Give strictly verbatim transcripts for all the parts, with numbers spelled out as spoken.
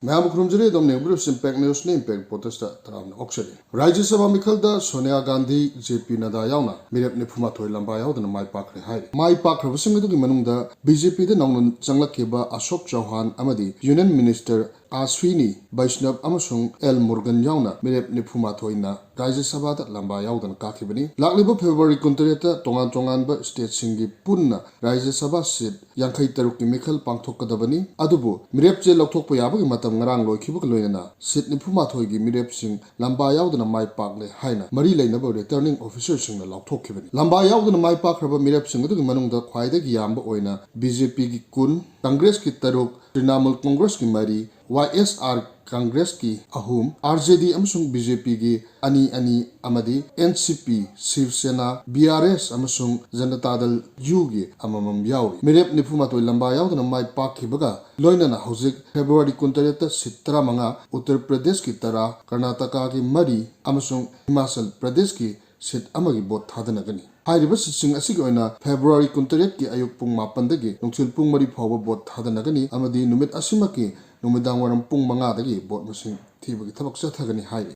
ꯃꯌꯥꯝꯕꯨ ꯈꯨꯔꯨꯝꯖꯔꯤ꯫ ꯑꯗꯣꯝꯅ ꯌꯦꯡꯕꯤꯔꯤꯕꯁꯤ impact ꯅ꯭ꯌꯨꯁꯅꯤ꯫ Impact ꯔꯤꯄꯣꯔꯇꯔꯁꯇ ꯇꯔꯥꯝꯅ ꯑꯣꯛꯆꯔꯤ꯫ ꯔꯥꯖ꯭ꯌ ꯁꯚꯥ ꯃꯤꯈꯜꯗ ꯁꯣꯅꯤꯌꯥ ꯒꯥꯟꯙꯤ, ꯖꯦ ꯄꯤ ꯅꯗꯥ ꯌꯥꯎꯅ ꯃꯤꯔꯦꯞ ꯅꯤꯐꯨ ꯃꯥꯊꯣꯏ ꯂꯝꯕꯥ ꯌꯥꯎꯗꯅ ꯃꯥꯏ ꯄꯥꯛꯈ꯭ꯔꯦ ꯍꯥꯏꯔꯤ꯫ ꯃꯥꯏ ꯄꯥꯛꯈ꯭ꯔꯕꯁꯤꯡ ꯑꯗꯨꯒꯤ ꯃꯅꯨꯡꯗ ꯕꯤ ꯖꯦ ꯄꯤꯗ ꯅꯧꯅ ꯆꯪꯂꯛꯈꯤꯕ ꯑꯁꯣꯛ ꯆꯧꯍꯥꯟ ꯑꯃꯗꯤ ꯌꯨꯅꯤꯌꯟ ꯃꯤꯅꯤꯁꯇꯔ ꯑꯁ꯭ꯋꯤꯅꯤ ꯕꯩꯁꯅꯕ ꯑꯃꯁꯨꯡ ꯑꯦꯜ ꯃꯨꯔꯒꯟ ꯌꯥꯎꯅ ꯃꯤꯔꯦꯞ ꯅꯤꯐꯨ ꯃꯥꯊꯣꯏꯅ ꯔꯥꯖ꯭ꯌ ꯁꯚꯥꯗ ꯂꯝꯕꯥ ꯌꯥꯎꯗꯅ ꯀꯥꯈꯤꯕꯅꯤ꯫ ꯂꯥꯛꯂꯤꯕ ꯐꯦꯕ꯭ꯔꯨꯋꯥꯔꯤ ꯀꯨꯟꯇꯔꯦꯠꯇ ꯇꯣꯉꯥꯟ ꯇꯣꯉꯥꯟꯕ ꯁ꯭ꯇꯦꯠꯁꯤꯡꯒꯤ ꯄꯨꯟꯅ ꯔꯥꯖ꯭ꯌ ꯁꯚꯥ ꯁꯤꯠ ꯌꯥꯡꯈꯩ ꯇꯔꯨꯛꯀꯤ ꯃꯤꯈꯜ ꯄꯥꯡꯊꯣꯛꯀꯗꯕꯅꯤ꯫ ꯑꯗꯨꯕꯨ ꯃꯤꯔꯦꯞ ꯆꯦ ꯂꯧꯊꯣꯛꯄ ꯌꯥꯕꯒꯤ ꯃꯇꯝ ꯉꯔꯥꯡ ꯂꯣꯏꯈꯤꯕꯒ ꯂꯣꯏꯅꯅ ꯁꯤꯠ ꯅꯤꯐꯨ ꯃꯥꯊꯣꯏꯒꯤ ꯃꯤꯔꯦꯞꯁꯤꯡ ꯂꯝꯕꯥ ꯌꯥꯎꯗꯅ ꯃꯥꯏ ꯄꯥꯛꯂꯦ ꯍꯥꯏꯅ ꯃꯔꯤ ꯂꯩꯅꯕ ꯔꯤꯇꯔꯅꯤꯡ ꯑꯣꯐꯤꯁꯔꯁꯤꯡꯅ ꯂꯥꯎꯊꯣꯛꯈꯤꯕꯅꯤ꯫ ꯂꯝꯕꯥ ꯌꯥꯎꯗꯅ ꯃꯥꯏ ꯄꯥꯛꯈ꯭ꯔꯕ ꯃꯤꯔꯦꯞꯁꯤꯡ ꯑꯗꯨꯒꯤ ꯃꯅꯨꯡꯗ ꯈ꯭ꯋꯥꯏꯗꯒꯤ ꯌꯥꯝꯕ ꯑꯣꯏꯅ ꯕꯤ ꯖꯦ ꯄꯤꯒꯤ ꯀꯨꯟ, ꯀꯪꯒ꯭ꯔꯦꯁꯀꯤ ꯇꯔꯨꯛ, ꯇ꯭ꯔꯤꯅꯥꯃꯨꯜ ꯀꯪꯒ꯭ꯔꯦꯁꯀꯤ ꯃꯔꯤ, ꯋꯥꯏ ꯑꯦꯁ ꯑꯥꯔ ꯀꯪꯒ꯭ꯔꯦꯁꯀꯤ ꯑꯍꯨꯝ, ꯑꯥꯔ ꯖꯦ ꯗꯤ ꯑꯃꯁꯨꯡ ꯕꯤ ꯖꯦ ꯄꯤꯒꯤ ꯑꯅꯤ ꯑꯅꯤ ꯑꯃꯗꯤ ꯑꯦꯟ ꯁꯤ ꯄꯤ, ꯁꯤꯕ ꯁꯦꯅꯥ, ꯕꯤ ꯑꯥꯔ ꯑꯦꯁ ꯑꯃꯁꯨꯡ ꯖꯅꯇꯥ ꯗꯜ ꯌꯨꯒꯤ ꯑꯃꯃꯝ ꯌꯥꯎꯔꯤ꯫ ꯃꯤꯔꯦꯞ ꯅꯤꯐꯨ ꯃꯥꯊꯣꯏ ꯂꯝꯕꯥ ꯌꯥꯎꯗꯅ ꯃꯥꯏ ꯄꯥꯛꯈꯤꯕꯒ ꯂꯣꯏꯅꯅ ꯍꯧꯖꯤꯛ ꯐꯦꯕ꯭ꯔꯨꯋꯥꯔꯤ ꯀꯨꯟꯇꯔꯦꯠꯇ ꯁꯤꯠ ꯇꯔꯥꯃꯉꯥ ꯎꯠꯇꯔ ꯄ꯭ꯔꯗꯦꯁꯀꯤ, ꯇꯔꯥ ꯀꯔꯅꯥꯇꯀꯥꯒꯤ, ꯃꯔꯤ ꯑꯃꯁꯨꯡ ꯍꯤꯃꯥꯆꯜ ꯄ꯭ꯔꯗꯦꯁꯀꯤ ꯁꯤꯠ ꯑꯃꯒꯤ ꯚꯣꯠ ꯊꯥꯗꯅꯒꯅꯤ꯫ ꯍꯥꯏꯔꯤꯕ ꯁꯤꯠꯁꯤꯡ ꯑꯁꯤꯒꯤ ꯑꯣꯏꯅ ꯐꯦꯕ꯭ꯔꯨꯋꯥꯔꯤ ꯀꯨꯟꯇꯔꯦꯠꯀꯤ ꯑꯌꯨꯛ ꯄꯨꯡ ꯃꯥꯄꯟꯗꯒꯤ ꯅꯨꯡꯊꯤꯜ ꯄꯨꯡ ꯃꯔꯤ ꯐꯥꯎꯕ ꯚꯣꯠ ꯊꯥꯗꯅꯒꯅꯤ ꯑꯃꯗꯤ ꯅꯨꯃꯤꯠ ꯑꯁꯤꯃꯛꯀꯤ ꯅꯨꯃꯤꯗꯥꯡꯋꯥꯏꯔꯝ ꯄꯨꯡ ꯃꯉꯥꯗꯒꯤ ꯚꯣꯠ ꯃꯁꯤꯡ ꯊꯤꯕꯒꯤ ꯊꯕꯛ ꯆꯠꯊꯒꯅꯤ ꯍꯥꯏꯔꯤ꯫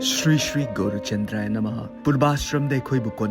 ꯁ꯭ꯔꯤ ꯁ꯭ꯔꯤ ꯒꯧꯔꯆꯟꯗ꯭ꯔꯥꯌ ꯅꯃꯍ꯫ ꯄꯨꯔꯕꯥꯁ꯭ꯔꯝꯗ ꯑꯩꯈꯣꯏꯕꯨ ꯀꯣꯟ